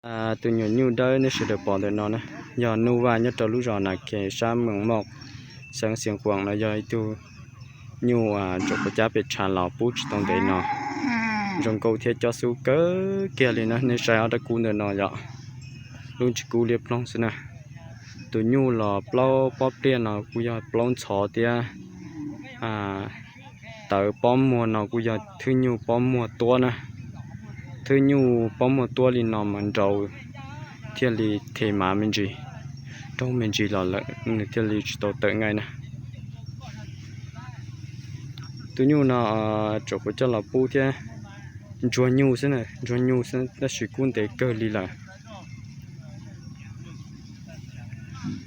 Tus nyuam nyuj dawb nej sawv daws pom ntawm no na, yog Nuj Vaj nyob rau lub zos Nas Khes sab Mees Moj, xeev Xiav Khuam no, yog ib tug nyuj tseem quav cab pem tshav los pub tsis tau ntev no. Zoo nkauj thiab cob xub kawg kiag li na, nej saib ob rab kub ntawm no yom, lub ntsis kub liab ploog xwb na. Tus nyuj los plaub pob pliaj no kuj yog plaub ntxhov thiab. Tawv pob muag no kuj yog thwj nyuj pob muag tuab na. Thwj nyuj pob muag tuab li no mas nraus thiaj li them mav me ntsis, raug me ntsis los lawm nws thiaj li tsis tau tawm nqaij na. Tus nyuj no tseem quav coj los pub thiab. Ntsuag nyuj xwb na, ntsuag nyuj xwb tab sis kub ntev kawg li lawm.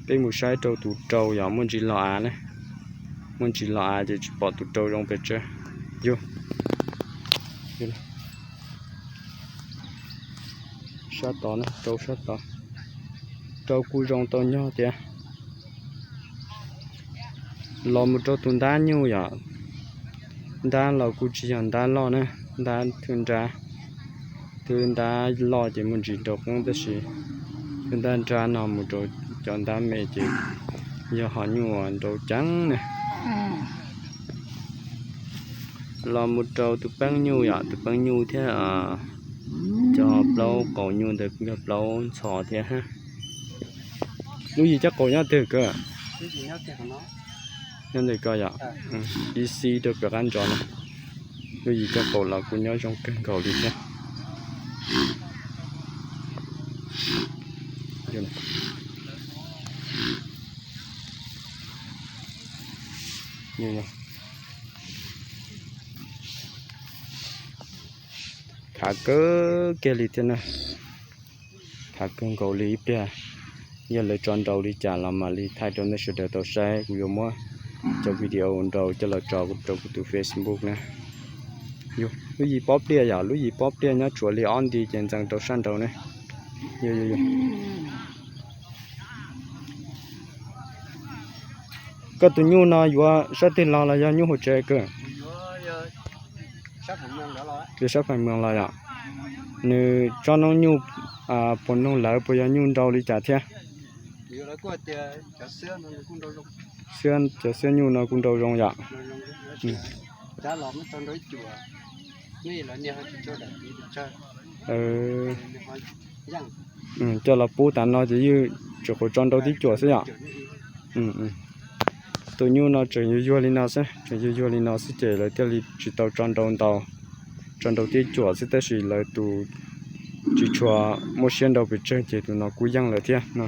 Peb mus saib rau tus rau yog muaj ntsis los av na. Muaj ntsis los av ces tsis pom tus rau zoo pes tsawg. Yog sab tod na, rau sab tod, rau kuj zoo tau nyog tias los mus rau tus ntab nyuj yom. Ntab los kuj tsis yog ntab loj na, ntab thwj nrab, twb ntab loj ces muaj ntsis nraus qeeb tab sis twb ntab nrab no mus rau cov ntab me ces yog ho nyuj nraus ceev na. Los mus rau tus peeb nyuj yom, tus peeb nyuj thiab cov plaub qaum nyuj ntawd kuj yog plaub ntxhov thiab. Lub yim caj qaum nyob twg kawg? Nyob ntawm ko yom, ib xib rau pem qab ntsos no. Lub yim caj qaum los kuj nyob zoo kawg nkaus li thiab. Khav kawg kiag li thiab na, khav kawg nkaus li ib pliag. Yog lawv tso nraus li cas los mam li thaij rau nej sawv daws tau saib, kuv yuav muab cov video nraus coj los tso rau kuv tus Facebook na. Lub yim pob pliaj yom, lub yim pob pliaj nyob tsuas li ob nti ces ntxeev rau sab nraud ne. Koj tus nyuj no yuav sab twg los los yog nyuj hauv tsev kawg? Yog sab Phaj Mws los yom. Nws tsob noob nyuj puas noog lawv puas yog nyuj nrau li cas thiab? Xwb cov xwb nyuj no kuj nrau zoo yom. Coj los pub tas no ces yeej tseem quav tso nrau tib cuam xwb yom. Tus nyuj no tseem yuag yuag li no xwb, tseem yuag yuag li no xwb ces lawv thiaj li tsis tau tso nrau ntau, tso nrau tib cuam xwb tab sis lawv tus tsis tshua muaj siab nrau pes tsawg ces tus no kuj yeej lawm thiab no.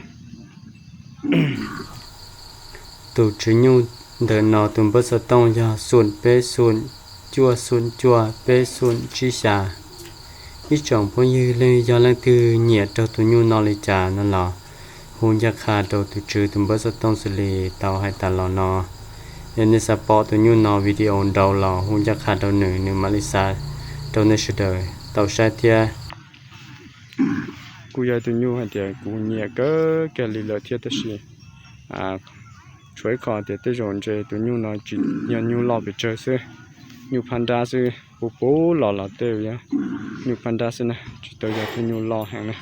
Tus tswv nyuj ntawm no tus npawb xov tooj yog xoom peb xoom cuaj xoom cuaj peb xoom tsib xya. Ib tsoom phooj ywg leej yog leej twg nyiam raug tus nyuj no li cas no los hu ncaj qha rau tus tswv tus npawb xov tooj xws li tau hais tas los no. Yog nej xav pom tus nyuj no video nraus los hu ncaj qha rau nws, nws mam li xa rau nej sawv daws tau saib thiab. Kuj yog tus nyuj hais tias kuv nyiam kawg kiag li lawm thiab tab sis tshuav ib qho tias tej zaum ntshe tus nyuj no tsis yog nyuj loj pes tsawg xwb, nyuj phab nrab xwb, puv puv los los tej yog nyuj phab nrab xwb na, tsis tau yog tej nyuj loj heev na.